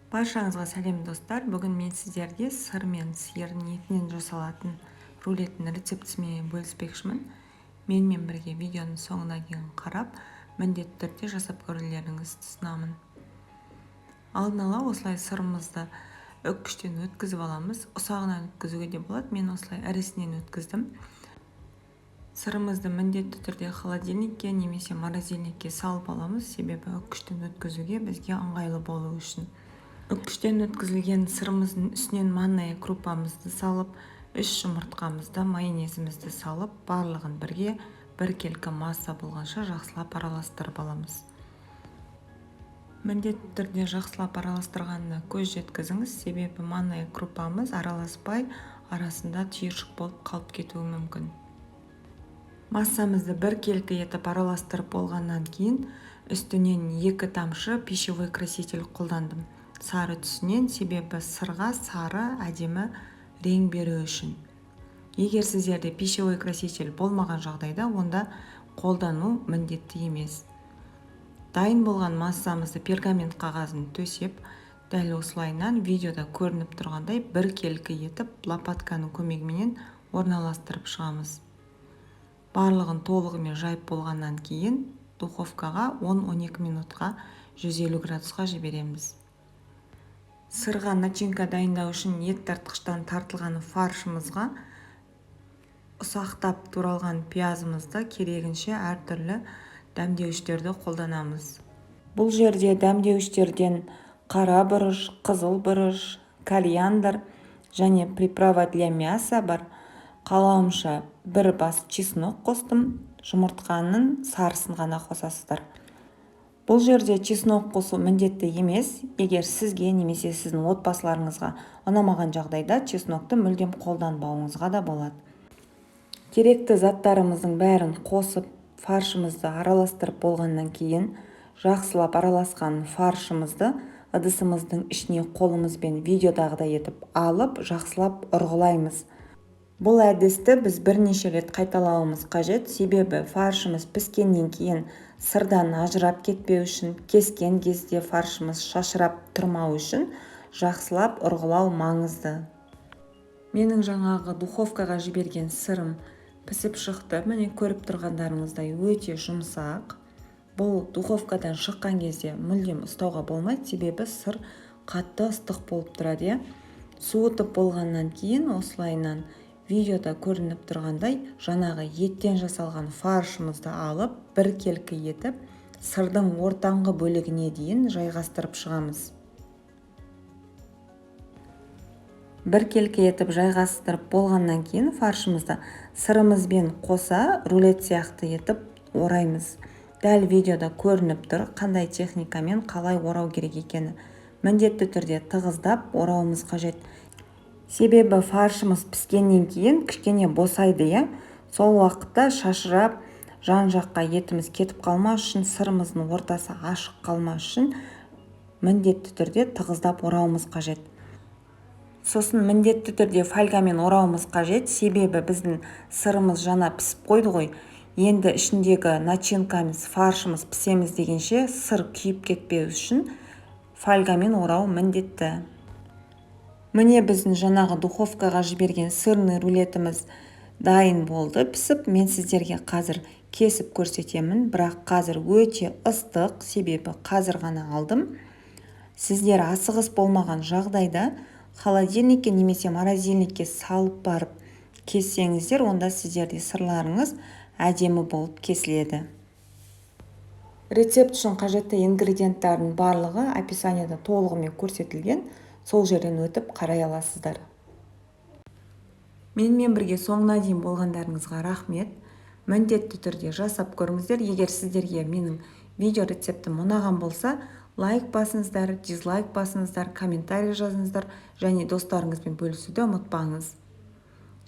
Баршаңызға сәлем, достар! Бүгін мен сіздерге сыр мен сиырдың етінен жасалатын рулеттің рецептісімен бөліспекшімін. Менімен бірге видеоның соңына дейін қарап, міндетті түрде жасап көрулеріңізді ұсынамын. Алдын ала осылай сырымызды үккіштен өткізіп аламыз. Ұсағынан өткізуге де болады, мен осылай ірісінен өткіздім. Сырымызды міндетті түрде холодильникке немесе морозильникке салып аламыз, себебі үккіштен өткізуге бізге ыңғайлы болу үшін. Үккіштен өткізілген сырымыздың үстінен манная крупамызды салып, үш жұмыртқамызды, майонезімізді салып, барлығын бірге біркелкі масса болғанша жақсылап араластырып аламыз. Міндетті түрде жақсылап араластырғанына көз жеткізіңіз, себебі манная крупамыз араласпай, арасында түйіршік болып қалып кетуі мүмкін. Массамызды біркелкі етіп араластырып болғаннан кейін, үстінен 2 тамшы пищевой краситель қолдандым, сары түсінен, себебі сырға сары әдемі рең беру үшін. Егер сіздерде пищевой краситель болмаған жағдайда, онда қолдану міндетті емес. Дайын болған массамызды пергамент қағазын төсеп, дәл осылайынан, видеода көрініп тұрғандай, біркелкі етіп лопатканың көмегіменен орналастырып шығамыз. Барлығын толығымен жайып болғаннан кейін, духовкаға 10-12 минутқа 150 градусқа жібереміз. Сырға начинка дайындау үшін ет тартқыштан тартылған фаршымызға ұсақтап туралған пиязымызды, керегінше әртүрлі дәмдеуіштерді қолданамыз. Бұл жерде дәмдеуіштерден қара бұрыш, қызыл бұрыш, кориандр және приправа для мяса бар. Қалауымша бір бас чеснок қостым. Жұмыртқаның сарысын ғана қосасыздар. Бұл жерде чеснок қосу міндетті емес. Егер сізге немесе сіздің отбасыларыңызға ұнамаған жағдайда, чеснокты мүлдем қолданбауыңызға да болады. Керекті заттарымыздың бәрін қосып, фаршымызды араластырып болғаннан кейін, жақсылап араласқан фаршымызды ыдысымыздың ішіне қолымызбен видеодағыдай етіп алып, жақсылап ұрғылаймыз. Бұл әдісті біз бірнеше рет қайталауымыз қажет, себебі фаршымыз піскеннен кейін сырдан ажырап кетпеу үшін, кескен кезде фаршымыз шашырап тұрмау үшін жақсылап ұрғылау маңызды. Менің жаңағы духовкаға жіберген сырым пісіп шықты. Міне, көріп тұрғандарыңыздай, өте жұмсақ. Бұл духовкадан шыққан кезде мүлдем ұстауға болмайды, себебі сыр қатты ыстық болып тұрады, иә. Суытып болғаннан кейін, осылайынан, видеода көрініп тұрғандай, жаңағы еттен жасалған фаршымызды алып, біркелкі етіп сырдың ортаңғы бөлігіне дейін жайғастырып шығамыз. Біркелкі етіп жайғастырып болғаннан кейін, фаршымызды сырымызбен қоса рулет сияқты етіп ораймыз. Дәл видеода көрініп тұр қандай техникамен қалай орау керек екені. Міндетті түрде тығыздап орауымыз қажет, себебі фаршымыз піскеннен кейін кішкене босайды, иә. Сол уақытта шашырап, жан жаққа етіміз кетіп қалмас үшін, сырымыздың ортасы ашық қалмас үшін міндетті түрде тығыздап орауымыз қажет. Сосын міндетті түрде фольгамен орауымыз қажет, себебі біздің сырымыз жаңа пісіп қойды ғой. Енді ішіндегі начинкамыз, фаршымыз пісеміз дегенше сыр күйіп кетпеу үшін фольгамен орау міндетті. Міне, біздің жаңағы духовкаға жіберген сырный рулетіміз дайын болды пісіп. Мен сіздерге қазір кесіп көрсетемін, бірақ қазір өте ыстық, себебі қазір ғана алдым. Сіздер асығыс болмаған жағдайда холодильникке немесе морозильникке салып барып кессеңіздер, онда сіздерде сырларыңыз әдемі болып кесіледі. Рецепт үшін қажетті ингредиенттардың барлығы описанияда толығымен көрсетілген, сол жерден өтіп қарай аласыздар. Менімен бірге соңына дейін болғандарыңызға рахмет. Міндетті түрде жасап көріңіздер. Егер сіздерге менің видео рецептім ұнаған болса, лайк басыңыздар, дизлайк басыңыздар, комментарий жазыңыздар және достарыңызбен бөлісуді ұмытпаңыз.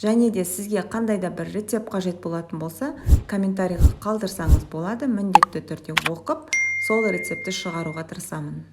Және де сізге қандай да бір рецепт қажет болатын болса, комментарийға қалдырсаңыз болады. Міндетті түрде оқып, сол рецептті шығаруға тырысамын.